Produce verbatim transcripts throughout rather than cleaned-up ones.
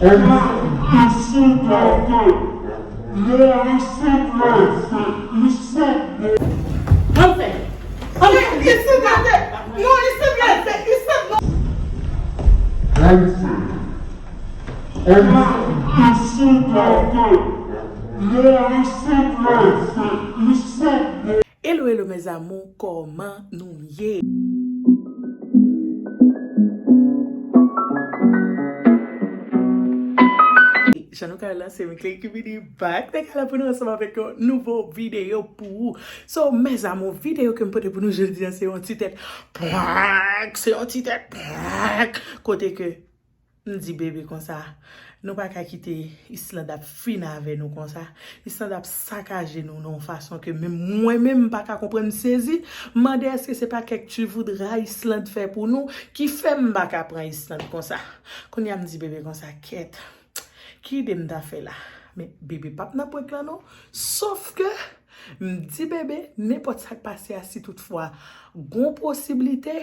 Ann fè. Ann fè. Ann fè. Non, li se byen fè. Li se non. Hello, hello, mes amours, kòman nou ye? Jan nou ka wè la, se Mickley ki vini back nan kay la pou nou ansanm avèk yon nouvo videyo pou ou. So, mes amours, videyo ke m pote pou nou jodi a, se yon ti tèt prank, se yon ti tèt prank. Kote ke m di bebe konsa, nou pa ka kite Islande ap fin avè nou konsa. Islande ap sakaje nou nan yon fason ke menm mwen menm m pa ka konprann, m sezi. M mande èske se pa kèk tu voudras Islande fè pou nou ki fè m pa ka pran Islande konsa. Kounye a m di bebe konsa, kèt. Ki ide m ta fè la? Men bebe p ap nan prank lan non. Sof ke m di bebe, nenpòt sa k pase a, si toutfwa gon posiblite,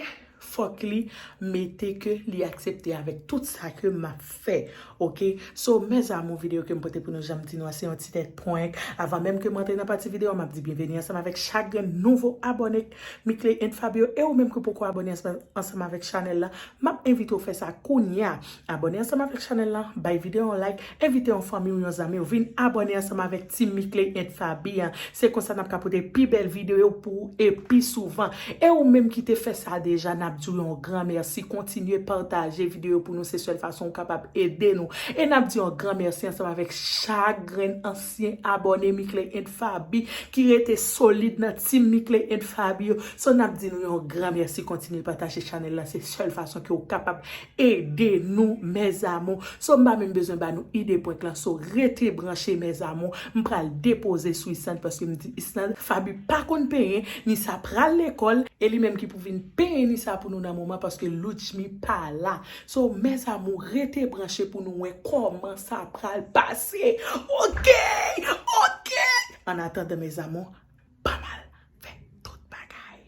fòk li mete ke li aksepte avèk tout sa ke m ap fè. Oke? So, mes amours, videyo ke m pote pou nou, jan m di nou a, se yon ti tèt prank. Avan menm ke m antre nan pati videyo a, m ap di byenveni ansanm avèk chak grenn nouvo abòne Mickley and Fabio. E ou menm ki poko abòne ansanm, ansanm avèk chanèl la, m ap envite w fè sa kounye a. Abòne ansanm avèk chanèl lan, bay videyo yon like, envite yon fanmi w, yon zanmi w vin abòne ansanm avèk Team Mickley and Fabi an. Se konsa n ap ka pote pi bèl videyo pou ou e pi souvan. E ou menm ki te fè sa deja, n ap di w yon gran mèsi. Kontinye pataje videyo pou nou, se sèl fason ou kapab ede nou. E n ap di yon gran mèsi ansanm avèk chak grenn ansyen abòne Mickley and Fabi ki rete solid nan Team Mickley and Fabi yo. So, n ap di nou yon gran mèsi. Kontinye pataje chanèl la, se sèl fason ke ou kapab ede nou, mes amours. So, m pa menm bezwen ba nou ide prank lan. So, rete branche, mes amours. M pral depoze sou Islande paske m di Islande, Fabi pa konn penyen, Nisa pral lekòl, e li menm ki pou vin penyen Nisa pou nou nan moman paske Ludmi pa la. So, mes amours, rete branche pou nou wè kòman sa pral pase. Oke! Oke! An atandan, mes amours, ban m al fè tout bagay.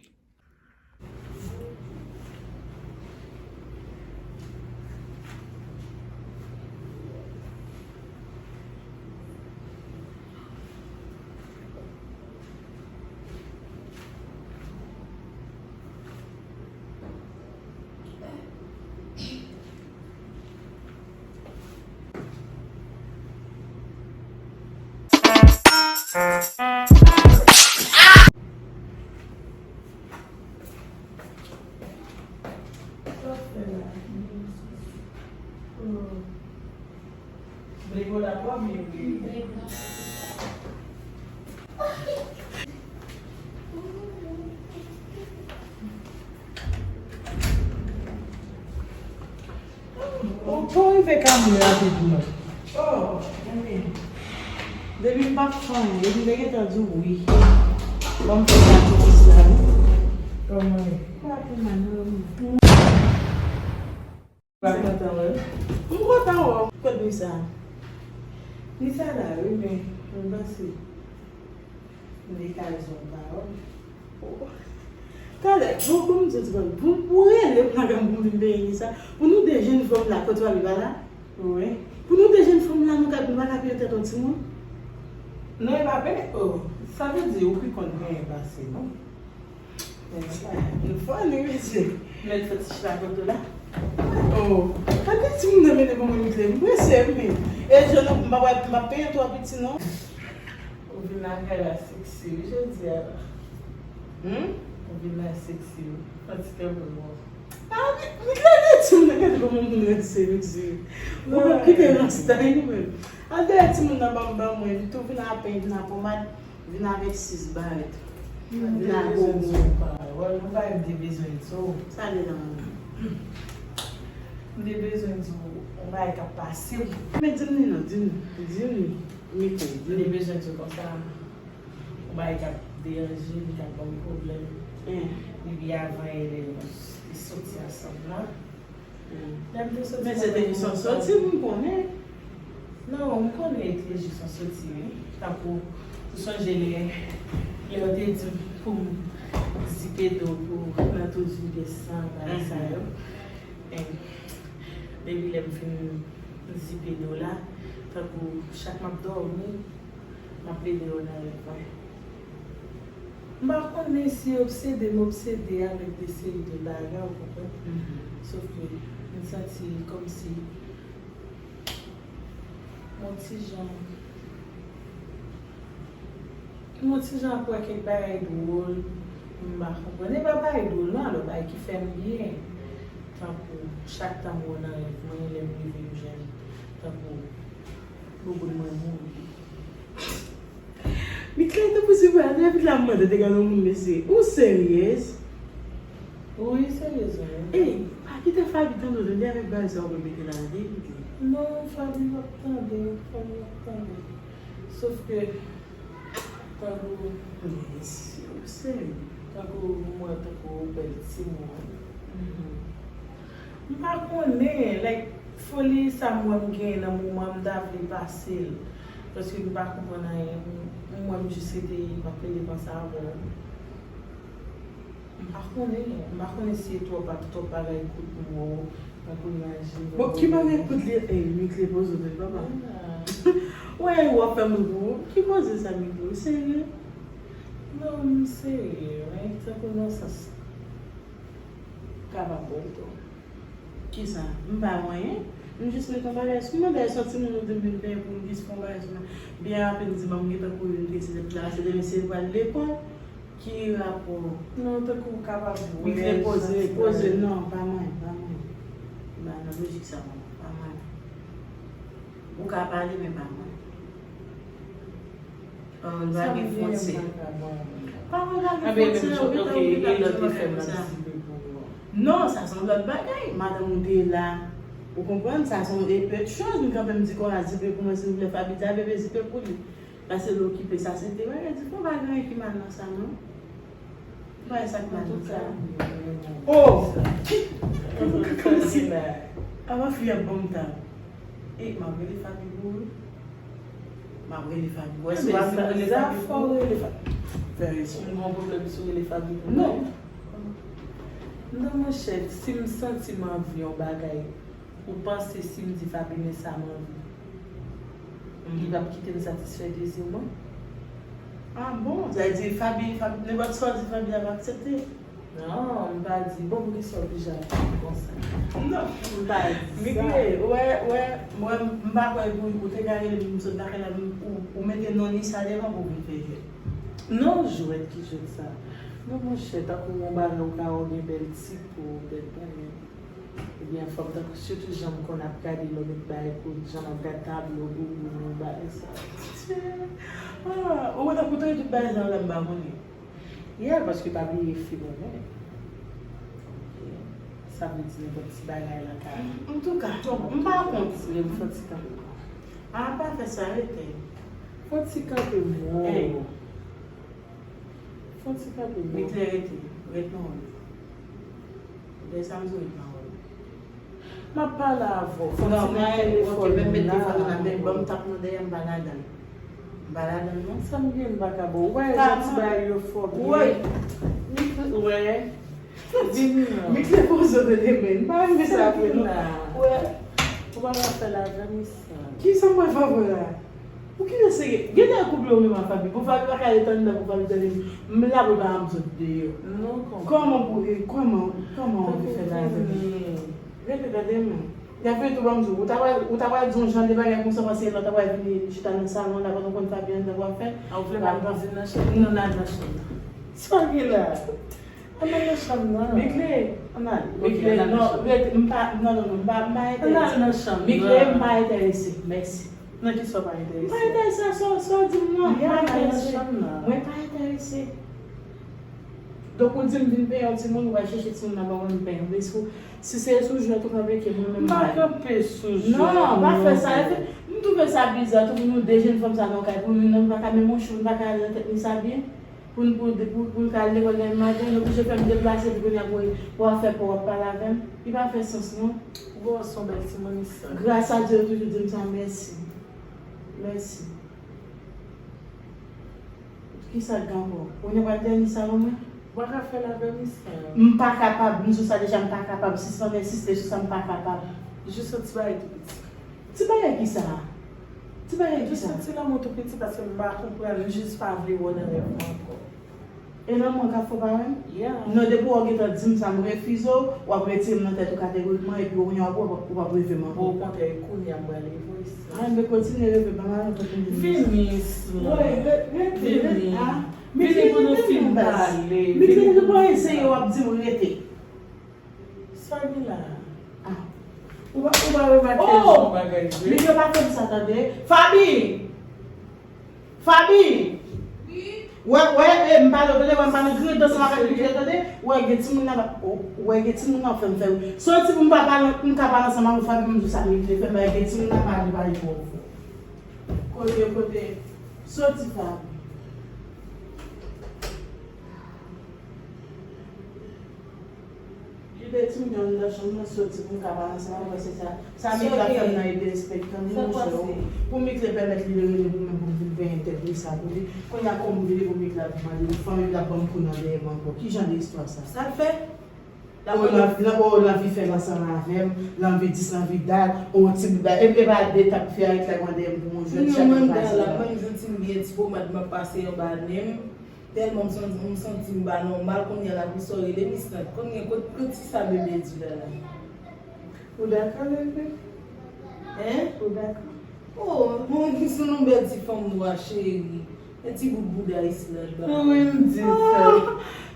Vle gwo la pwòp, men vle. Ou tou rive ka mwen rapidman. Oh, enben. Depi m p ap fè anyen, depi m te gentan di w wi. Ban m fè sakrifis la wi. Kòman e? Pa pou mwen non. Pa kontan wè. M kontan wè w. Kot Nisa? Nisa la wi, men m panse m te ka jwenn pawòl. Talè, bon, bon, m di w ti bagay. Pou, pou rele m la, pou m vin benyen sa. Pou nou de jèn fanm la, kote w ap viv la? Wi. Pou nou de jèn fanm la, nou ka, nou pa ka peye tèt yon timoun? Non, e pa peye. Oh, sa vle di ou pi konn benyen pase nou. Men sa, nou fò, nou mesye. Mèt fè ti chita kote w la. Oh, gade timoun nan mennen ban mwen, Mickley. M prese, wi, men. E je nou, m pa, m pa peye twa piti, non. Ou vin lakay la seksi wi jodi a la. Hmm? Ou vin la seksi wi. Fè ti kanpe bon. Ah, mi, mi gade timoun nan gade kòman moun nan seksi wi. Ou pa kite rasta nou menm. Al dèyè timoun nan ban m ban mwen. Li tou vin a peny, vin a pomad, vin avèk sis barèt. Vin a gogo. Wè, nou pa m te bezwen di w. Sa li la menm? M te bezwen di w yon bagay k ap pase m. Men di m li non, di m, di m li. Mete, di m. M te bezwen di w konsa. Yon bagay k ap deranje m, k ap ban m pwoblèm. Depi avan yè lè nou te soti ansanm nan. Lè m te soti. Men se te jis yon soti, m konnen. Non, m konnen te jis yon soti wi. Tankou, ou sonje lè, lè yo te di m pou m zipe do pou nan tou zoulyès sa, bagay sa yo. Depi lè m fin Zipe do la, tankou chak m ap dòmi, m ap plede yo nan rèv mwen. M pa konnen si obsede m obsede avèk de seri de bagay, ou konprann? Sof ke m santi kòmsi m on ti jan, m on ti jan ap wè kèk bagay dwòl, m pa konprann. E pa bagay dwòl non, alò bagay ki fè m byen. Tankou chak tan m wè w nan rèv mwen, lè m leve m jwenn tankou bouboun mwen mouri. Miklè, tanpri silvouplè, depi la m mande te gade yon moun mesye. Ou seryez? Wi, seryez wi. Ey, pa kite Faby tande w, tande avèk bagay sa w ap repete la, tande, Miklè. Non, Faby p ap tande, Faby p ap tande. Sof ke, tankou, mesye, ou serye? Tankou, m wè tankou w bèl timoun. M pa konnen, like, foli sa m wè m genyen nan moman m ta vle pase l. Paske m pa konprann anyen. M, m wè m jis rete, m ap plede panse avè w. M pa konnen, m pa konnen si e twòp ak twòp bagay kout m wè w, tankou imajine. Bon, ki bagay kout li, ey, Miklè poze w tèt, papa. Wè, w ap fè moun pou ou. Ki koze sa, Miklè? Ou serye? Non, m serye, men tankou nan sans. Kapab bon tou. Kisa? M pa wè anyen. M jis met yon bagay sou mwen, dayè se yon timoun ou di m vin penyen pou m jis fè yon bagay sou mwen. Byen rapid, m di, ban m gentan kouri, m trese tèt la, se demen se pral lekòl. Ki rapò? Non, tankou w kapab wè. Miklè poze, poze, non, pa mwen, pa mwen. M pa nan lojik sa, non, pa mwen. Ou ka pale, men pa mwen. Pawòl pa gen fwontyè. Pawòl pa gen fwontyè, ou gentan, ou gentan di bagay konsa. Non, sa se yon lòt bagay. Madanm ou te la. Ou konprann? Sa se yon epè de choz. M kanpe m di konsa, zipe pou mwen, silvouplè, Faby di a bebe zipe pou li. Paske l okipe, sa se te bagay di fò, pa gen anyen ki mal nan sa, non. Bay sa k mal sa. Oh! Kòmsi. Avan fi ap ban m tab. E, m ap rele Faby pou ou. M ap rele Faby. Wè, si w pa vin rele Faby pou ou. Fè rezon. M gen yon pwoblèm si w rele Faby pou mwen. Non. Non, monchè, si m santi m anvi yon bagay, ou panse si m di Faby men sa m anvi, li p ap kite m satisfè dezi mwen? Ah bon? Sa vle di Faby, Faby, nenpòt sa w di Faby ap aksepte? Non, m pa di, bon, poukisa w oblije ap di konsa? Non. M pa di sa. Miklè, wè, wè, mwen, m pa kwè pou ou te ka rele m sot lakay la, ou, ou mete non Nisa devan pou vin fè jwèt. Non, jwèt, ki jwèt sa? Non, monchè, tankou yon bagay ou ka wè w gen bèl ti po, bèl bagay. Ebyen, fò m tankou, sitou jan m konn ap gade lè w met bagay kou, jan m ap gade tablo, bouboun, bagay sa. Ah, ou wè tankou tande tout bagay sa yo la m pa konnen. Yeah, paske pa bliye fi mwen, men. Sa vle di nenpòt ti bagay la ka. Antouka, m pa kont. Lè m fè ti kanpe. Ah, pa fè sa, rete. Fò ti kanpe, mwen. Ey. Fò ti kanpe, mwen. Miklè, rete. Ret nan wòl. Lè sa m di w ret nan wòl. M ap pale avè w. Fò ti met telefòn nan la. Ban m tap nan dèyè, m pa ladan l. M pa ladan l, non. Sa m gen, m pa ka ba w. Wè, jan ti bagay yo fò byen. Wè. Vini non. Miklè poze w tande men. M pa renmen sa vre non. Wè. Ou pa ka fè l avè m sa. Kisa m pral fè avè w la? Pou kilè serye? Genlè koup yo menm ak Faby. Pou Faby pa ka ret anndan pou Faby tande m. M la pou l pa janm sot deyò. Non, kòman? Kòman pou, e, kòman, kòman ou vle fè l avè m? Rete tande men. Gade tou ban m di w, ou ta pral, ou ta pral di yon jan de bagay konsa, paske lè w ta pral vin chita nan salon la, pandan w konn Faby anndan pou ap fè. A, ou vle m al nan chanm nan? Non, n al nan chanm nan. Sa w gen la? Ann al nan chanm nan. Miklè. Ann al. Miklè, non, rete, m pa, non, non, non, m pa, m pa enterese. Ann al nan chanm nan. Miklè, m pa enterese. Mèsi. Nan kisa w pa enterese? M pa enterese nan sa w, sa w di m nan. M pa enterese. Mwen pa enterese. Donk, ou di m vin penyen yon timoun, ou pral chèche timoun nan ban mwen m penyen. Ou vle sou, si se sou jwèt ou kanpe ke mwen menm m pa kanpe sou jwèt. Non, pa fè sa. M twouve sa biza tou pou nou de jèn fanm sa nan kay pou nou, nou pa ka menm yon chou, nou pa ka al nan tèt Nisa byen. Pou n, pou, pou, pou l ka al lekòl demen maten, l oblije fè m deplase pou kounye a pou, pou w ap fè pa w ap pale avè m. Li pa fè sans non. Bon, se yon bèl timoun sa. Gras a Dye, yo toujou di m sa, mèsi. Mèsi. Kisa k gen ankò? Ou ne pral dènye salon mwen? Ou pa ka fè l avè m sa. M pa kapab, m di w sa deja, m pa kapab. Sispann ensiste sou sa, m pa kapab. Jis yon ti bagay tou piti. Ti bagay ki sa? Ti bagay ki sa? Jis yon ti lanmou tou piti paske m pa konprann, m jis pa vle wè w nan rèv mwen ankò. E lanmou an ka fè w pa renmen m? Yeah. Non, depi w gentan di m sa, m refize w, w ap retire m nan tèt ou kategorikman, epi kounye a w ap wè w p ap reve m ankò. Bon, okontrè, e kounye a m prale voye sa. Ann, ben kontinye reve, ban m ale kontinye. Vini, Isla. Wi, re- rete, rete. Vini pou nou fin pale. Vini pou nou fin pale. Sa gen la? Ah. Ou pa, ou pa remake yon bagay vre? Mickley, pa fè m sa, tande. Faby! Faby! Wi? Wè, wè, e, m pale w, tande, wè, m pa nan grenn ansanm avèk Mickley, tande. Wè, gen timoun nan, wè, gen timoun nan fè m fè. Soti pou m pa pale, m ka pale ansanm avè w, Faby, m di w sa Mickley fè m, wè, gen timoun nan pa li, pa li pou w. Kote, kote? Soti, Faby. Kite timoun yo anndan chanm nan soti pou m ka pale ansanm avè w, se sa. Sa Mickley ap fè m nan e derespektan, wi monchè. Pou Mickley pèmèt li rele pou mwen pou m vin penyen tèt li sa pou li. Kounye a kòm vini pou Mickley ap mande m, fanmi l ap ban m kou nan dèyè m ankò. Ki jan de istwa sa? Sa l fè? O, l anvi, o, l anvi fè l ansanm avè m, l anvi dis, l anvi dat, o, ti bout bagay. E, e pa de tap fè a, ret la, mande m pou yon jwèt chak jou pase la. Non, mwen m ta la, mwen m santi m byen, ti pomad m ap pase anba nen m. Tèlman m santi, m santi m pa nòmal, kounye a la pou sa w rele m Isla. Kounye a, kot, kot ti sa bebe di la la? Ou dakò, bebe? Hein? Ou dakò? Oh, bon, ki sou nou bèl ti fanm nwa, cheri. E ti bout bouda Isla la. Wi, m di sa.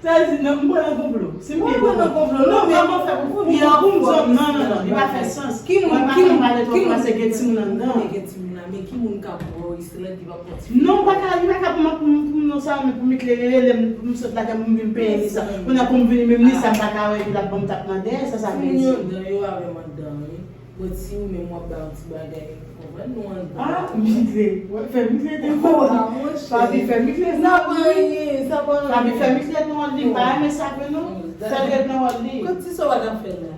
Sa vle di, non, m pran nan konplo. Si m gen konplo. Non, kòman fè pou, pou, pou m di, non, non, non, li pa fè sans. Ki moun, ki moun, ki moun, ki moun, men gen timoun la, men ki moun k ap wè w Isla ki pa pòt. Non, m pa ka, li pa ka pou mwen, pou m, pou m non sa, men pou m eklere, lè m, pou m sot lakay, pou m vin penyen li sa. Kounye a pou m vini, menm li sa, m pa ka wè, epi l ap ban m tap nan dèyè, sa, sa vle di. Timoun yo anndan, yo avè m anndan, wi. Bon, si ou menm w ap bay yon ti bagay, ou konprann nou anndan. Ah, Mickley. Wè, fè Mickley te konn. Oh, ah, monchè. Faby fè Mickley te konn. Sa pa anyen, sa pa anyen. Faby fè Mickley te konn li, m pa renmen sa vre non. Fè l ret nan wòl li. Kot ti sa w pa ka fè la?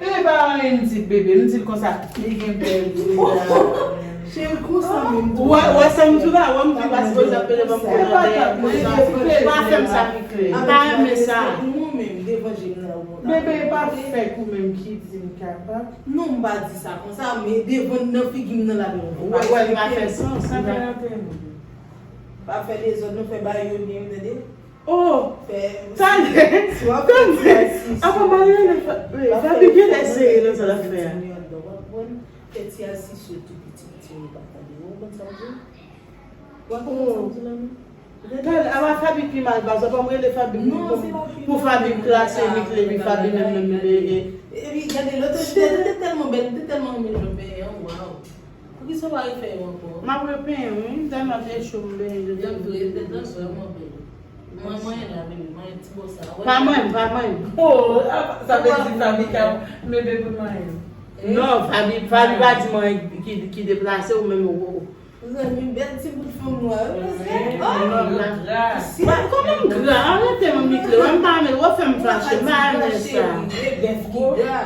Bebe pa anyen, m di bebe, m di l konsa, li gen bèl deda. Cheri, konsa menm tou. Wè, wè, sa m di w la, wè, m di l pa sipoze ap pede ban m kou nan dèyè konsa. Pa fè m sa, Mickley. M pa renmen sa. Mwen menm, devan je m nan, ou konn. Bebe, e pa fèk ou menm ki di m kapab. Non, m pa di sa konsa, men devan nan figi m nan la, men ou pa fè sans. Sa fè antre nou. Pa fè dezòd, nou fè bagay yo byen, tande? Oh! Talè! Tande! Apa m ale nan fè, fè byen eseye nan sa l ap fè a. Fè ti asisyon tou piti, piti, nou pa tande. Ou konn sa m di? Ou konn sa m di la, non? Gade, a pa Faby ki mal baz, w ap rele Faby pou, pou, pou Faby klase Mickley, epi Faby menm, menm, menm, e, e. Epi gade lòt, li te, li te tèlman bèl, li te tèlman renmen jan m benyen an, waw. Poukisa w pa refè yo ankò? M ap repenyen, wi, m tèlman te cho m benyen, yo te. Yo tou, yo te vrèman bèl. Mwen, mwen la, bebe, mwen ti bò sa. Pa mwen, pa mwen. Oh, sa vle di Faby ka, bebe pou mwen. Non, Faby, Faby pa di mwen ki, ki deplase ou menm, ou, ou. Zanmi, bèl ti bout fanm nwa, wi, mesye. Oh! Kòman m gra? Arete m, Mickley, wè m pa renmen, wè fè m fache, m pa renmen sa. Bèf ki gra.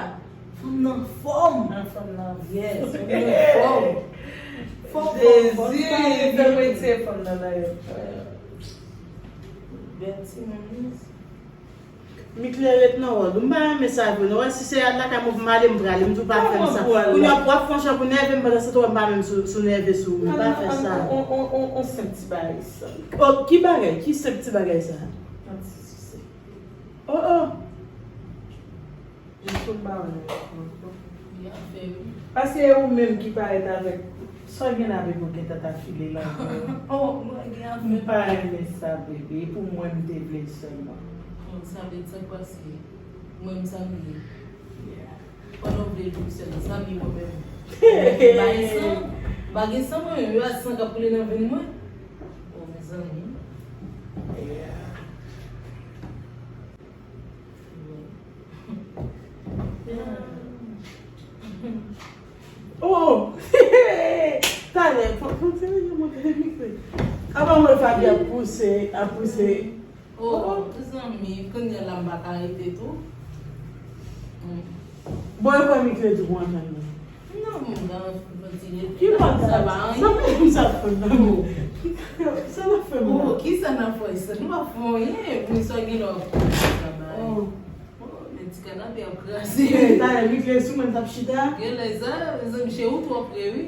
Fanm nan fòm. Nan fòm nan. Yes, fanm nan fòm. Fòm, fòm, fòm. Jezi, fè m retire fanm nan dayè. Bèl timoun, wi. Mickley ret nan wòl ou. M pa renmen sa vre non. Wè, si se al lakay mwen pou m ale, m prale. M di w pa fè m sa. Kounye a w ap fè yon jan pou nève m pandan se tan wè m pa menm sou, sou nève sou ou. Pa fè sa. On, on, on, on senp ti bagay sa. Oh, ki bagay? Ki senp ti bagay sa? Yon ti sise. Oh, oh. Jis pou m pa wè nan lòt mwen ankò. Li ap fè wi. Paske e ou menm ki parèt avèk sa w gen la bebe ou gentan ta file la. Oh, mwen gen afè. M pa renmen sa bebe, e pou mwen m te vle l sèlman. Bon, sa vle di sa k pase? Mwen m sa m ye. Pandan w vle l pou sèlman, sa m ye mwen menm. M pa gen san, m pa gen san mwen menm, e pa san k ap koule nan venn mwen. Oh, mezanmi. Oh! Talè, fò, fò m sere nan mwen televizè. Apa mwen Faby ap pouse, ap pouse. Oh, zanmi, kounye a la m pa ka rete tou. Bon, e kwè Mickley tou pou antann nou. Non, m pa antann. Ki pa sa pa anyen. Sa pa sa fè m nan. Sa pa fè m nan. Oh, ki sa n ap fè sa? Nou pa fè anyen, pou sa gen lè w ap fè sa bay. Oh, men Ti kanape ap kraze. Talè Mickley sou mwen t ap chita. Genlè sa, mezanmi, se ou twò pre, wi.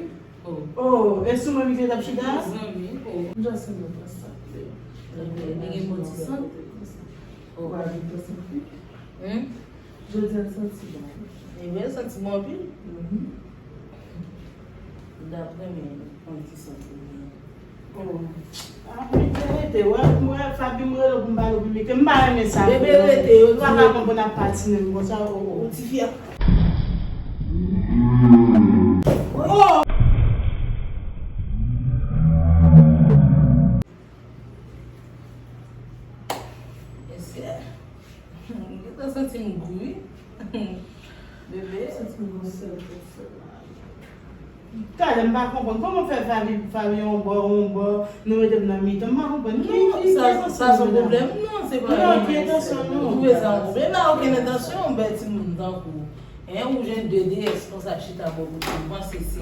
Oh. Oh, e sou mwen Mickley t ap chita? Mezanmi, oh. M just renmen pran sa. Li gen bon ti sant. Oh. Ou pa vin pran sant wi. Hmm? Jodi a l santi bon. E vre, l santi bon anpil. Mhm. M t ap renmen yon ti sant pou mwen. Oh. Ah, Mickley rete, wè, wè, Faby m rele w pou m pale w pou Mickley. M pa renmen sa. Bebe rete, yo di. Ou pa ka konprann ap patinen m konsa, oh, oh. Yon ti fi ap. Oh! Mesye. M gentan santi m gou wi. Bebe. Santi m gon sèl tèt fè mal. Talè m pa konprann. Kòman fè Faby, Faby yon bò, yon bò, nou mete m nan mitan? M pa konprann. Ki, ki, ki entansyon nou menm? Non, sa, sa se yon pwoblèm. Non, se pa yon entansyon, non. Ou twouve sa yon pwoblèm? Pa okenn entansyon, yon bèl timoun tankou. Hein, ou jwenn de D S konsa chita bò kote w, panse se.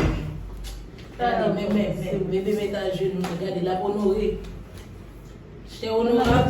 Gade, men, men, men, bebe met ajenou, gade, l ap onore. Chè onorab.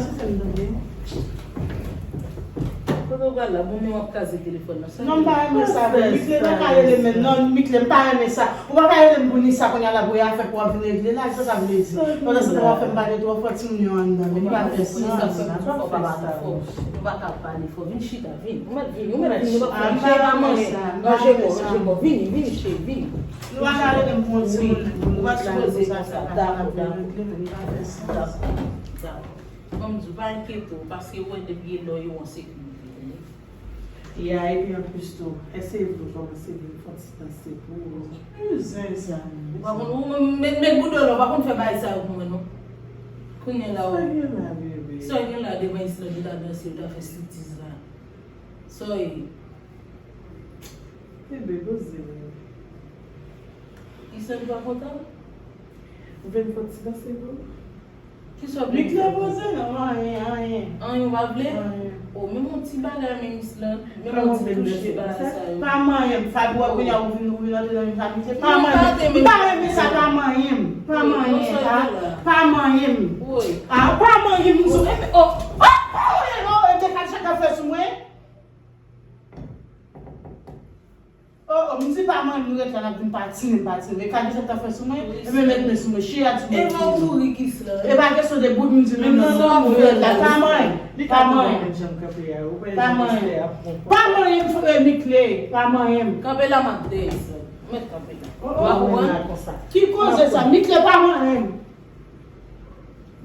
Kote w pral la? Bon, men w ap kraze telefòn nan. Non, m pa renmen sa. Mickley pa ka rele men. Non, Mickley, m pa renmen sa. Ou pa ka rele m pou ni sa kounye a la pou e afè pou w ap vin regle la. Sa sa vle di? Pandan se tan w ap fè m pale twò fò, timoun yo anndan. Men li pa fè sans. Fò pale fò. Nou pa ka pale fò. Vin chita, vin. Ou mèt vini, ou mèt vini. Nou pa fè chè pa manyen. Ranje kò, ranje kò. Vini, vini, cheri, vini. Nou pa ka rele m pou yon timoun. Ou pa sipoze konsa. Dakò, dakò. Li pa fè sans. Dakò, dakò. Ban m di w, pa enkyete w, paske ou wè depi e lò yo an sekirite, tande. Ya, epi anplis tou, èske vle w kòmanse vin fè yon ti danse pou ou? Ki zen sa menm? Ou pa konn, ou menm, met, met bouda w la, ou pa konn fè bagay sa yo pou mwen, non. Kounye a la, ou. Sa gen la, bebe? Sa gen la, devan Islande, ou ta danse, ou ta fè striptiz la. Sa w ye? Bebe, poze w. Islande pa kontan? Ou vle m fè yon ti danse pou ou? Kisa w vle m fè? Mickley poze non, anyen, anyen. Anyen w pa vle? Anyen. O, menm yon ti bagay, menm Islande, menm yon ti touche bagay sa yo. Pa manyen m, Faby, wè kounye a ou vin, ou vin antre nan menm Faby, se pa manyen m. M pa renmen sa, pa manyen m. Pa manyen m, pa, pa manyen m. Woy. A, pa manyen m, m sou, o, o, pa manyen m, o, e te ka chak afè sou mwen. O, o, m di pa manyen m, nou ret la, n ap vin patinen, patinen. E kade sa t ap fè sou mwen, e men met men sou mwen, chire a ti bout. E pa kesyon de bout, m di menm nan, nou ret la, pa manyen m, pa manyen m. Pa manyen m. Pa manyen m, frè Mickley, pa manyen m. Kanpe la, m ap dèyè sa. Ou mèt kanpe la. Ou pa konprann? Ki koze sa? Mickley pa manyen m.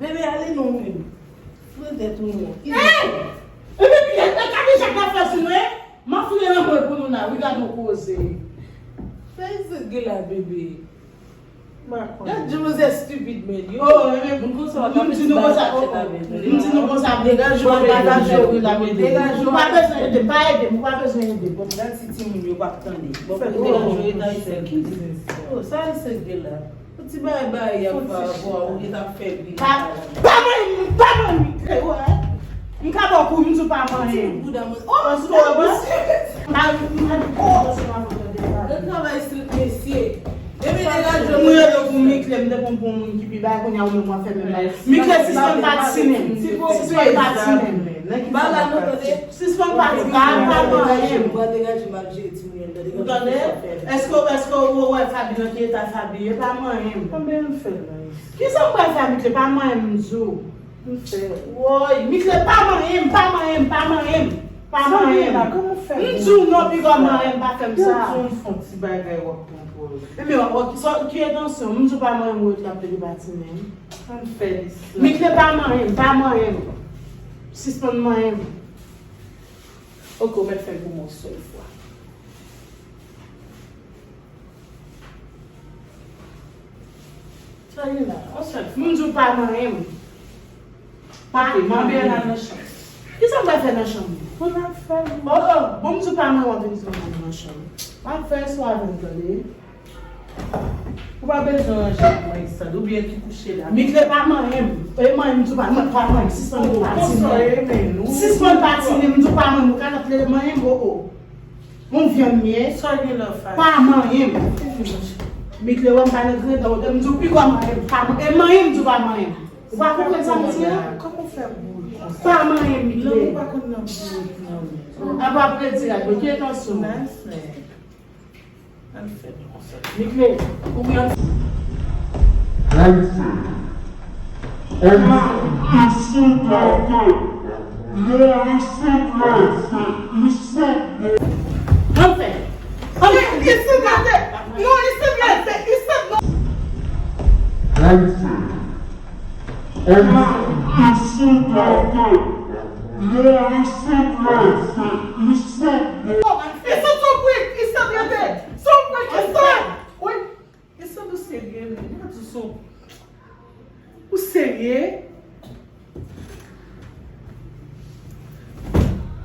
Bebe, ale non ou menm. Foure tèt ou non. Hey! Epi, gade sa k ap fè sou mwen. M ap foure nan mwen pou nou la. Wi, gade yon koze. Sa Islande gen la, bebe? Gade jan manzè stupid, men. Yo, moun konsa w ap di nou konsa, m di nou konsa, degaje w, degaje w, degaje w. Ou pa bezwen ede m, pa ede m, ou pa bezwen ede m. Gade si timoun yo p ap tande. Bon, degaje w, rete nan sèl. Oh, sa Islande gen la? Yon ti bagay bagay y ap fè avè w, ou gentan ap fè bri nan kay la. Pa manyen m, pa manyen m, Mickley, wè. M ka ba w kou, m di w pa manyen m. Ti bouda mwen. Oh, paske w wè. Nan travay street, mesye. Depi degaje w. M rele w pou Mickley, m te konn pou yon moun ki pi bay, kounye a ou menm w ap fè menm bagay. Mickley, sispann patinen. Sispann patinen. Ba la non, tande. Sispann patinen, pa, pa manyen m. Ou pral degaje m ap jere timoun yo, tande. Ou tande? Èske, èske ou wè Faby nan ki eta Faby ye? Pa manyen m. Konbyen m fè la? Kisa m pral fè a Mickley? Pa manyen m, m di w. M fè. Woy, Mickley, pa manyen m, pa manyen m, pa manyen m. Pa manyen m. M di w non, piga w manyen m, pa fè m sa. Yo di w fè yon ti bagay, w ap pran pòz. Ebyen, w ap, ki etansyon? M di w pa manyen m, ou ret la ap pede patinen. Ann fè li sa. Mickley, pa manyen m, pa manyen m. Sispann manyen m. Ok, ou mèt fè l pou mwen yon sèl fwa. Sa gen la? Yon sèl fwa. M di w pa manyen m. Pa manyen m. Kisa m pral fè nan chanm ou? Pou n ap fè l. Oh, oh, bon, m di w pa manyen m, w ap vin fè m nan chanm. W ap fè swa avè m, tande. Ou pa bezwen ranje pou mwen, Islande, oubyen ki kouche la. Mickley pa manyen m. E manyen m, m di w pa, pa manyen m. Sispann patinen. Sispann patinen, m di w pa manyen m. Ou ka rete manyen m, o, o. Yon vyann m ye. Sa gen lè w fè. Pa manyen m. Mickley wè m pa nan grenn, m di w piga w manyen m. Pa man-, e manyen m, m di w pa manyen m. Ou pa konprann sa m di a? Kòman w fè boule? Pa manyen Mickley. Non, ou pa konn nan bouch, non. Apa predi la, bouke tansyon. Nan fè. Nan fè konsa. Mickley, ou byen. Ayisyen. Ayisyen. Ayisyen. Anfen. Anfen. Ayisyen. Non, Ayisyen. Ayisyen. Ayisyen. Ayisyen. Ayisyen. Ayisyen. Ayisyen. Ayisyen. Ayisyen. Ayisyen. Ayisyen. Ayisyen. Ayisyen. Wi. Isan, ou serye, men. Mwen di w se yon... Ou serye?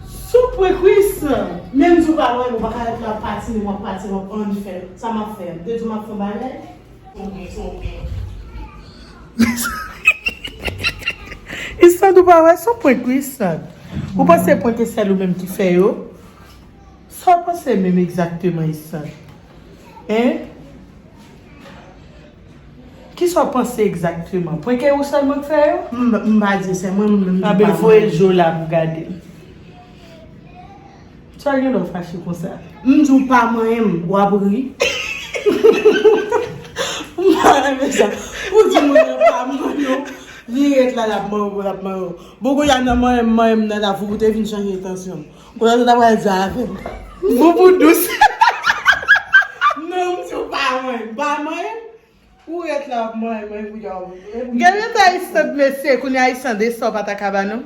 Se yon prank wi, Isan. Menm di w pa wè, ou pa ka ret la ap patine, w ap patine, w ap ann fè. Sa m ap fè? M te di w m ap fè yon bagay? Isan, ou pa wè, se yon prank wi, Isan. Ou panse prank e sèl ou menm ki fè yo? Sa w panse menm egzakteman, Isan? Hein? Kisa w panse egzakteman? Prank e ou sèlman k fè yo? M, m pa di se mwen, m, m di pa mwen. Anben voye l je w la pou gade. Sa gen lè w fache konsa? M di w pa manyen m, w ap ri. M pa renmen sa. Ou di moun nan pa manyen w, li ret la, l ap manyen w, l ap manyen w. Bon, kounye a nan manyen m, manyen m nan la, fòk ou te vin chanje entansyon m. Kounye a, sa ta pral di avè m. Boubou dous. Non, m di w pa manyen m, pa manyen m. Ou ret la ap manyen, manyen pou y a ou. Gen lè ta Isan, mesye, kounye a Isan de sa w pa ta ka ba nou.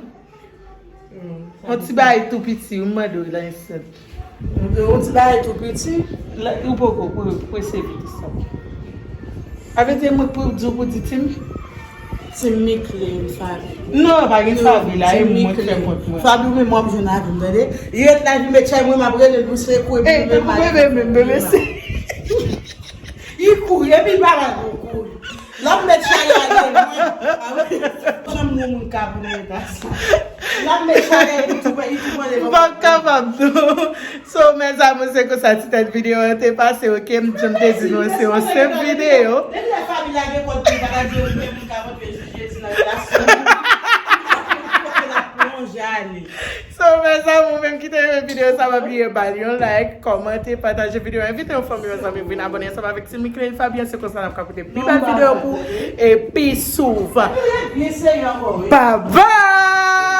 On ti bagay tou piti, ou mande w la Isan. On ti bagay tou piti. La, ou poko pre-, prese vit Isan. Avè te mwen pou di w pou di Tim. Tim Mickley, Faby. Non, pa gen Faby la, e mwen k fè kont mwen. Faby, ou menm w ap jwenn avè m, tande? Li ret la, li met chay mwen, m ap rele l pou se kouri pou mwen, bebe, bebe, se. Li kouri, epi l pa ba nou kouri. L ap met chalè a lwen. Janm yon moun ka pou nan eta sa. L ap met chalè, li tou, li tou pran devan. M p ap kapab, non. So, mes amours, se konsa ti tèt videyo an te pase, oke? M, jan m te di nou, se yon senp videyo. Depi lè Faby lage kòd li, pa ka di okenn moun ka rantre jou jedi nan relasyon. Kote l ap plonje ale. So, mes amours, ou menm ki te renmen videyo sa, pa bliye ba l yon like, kòmante, pataje videyo, envite yon fanmi, yon zanmi vin abòne ansanm avèk Team Mickley Fabian. Se konsa n ap ka pote pi bèl videyo pou ou e pi souvan. Bye bye!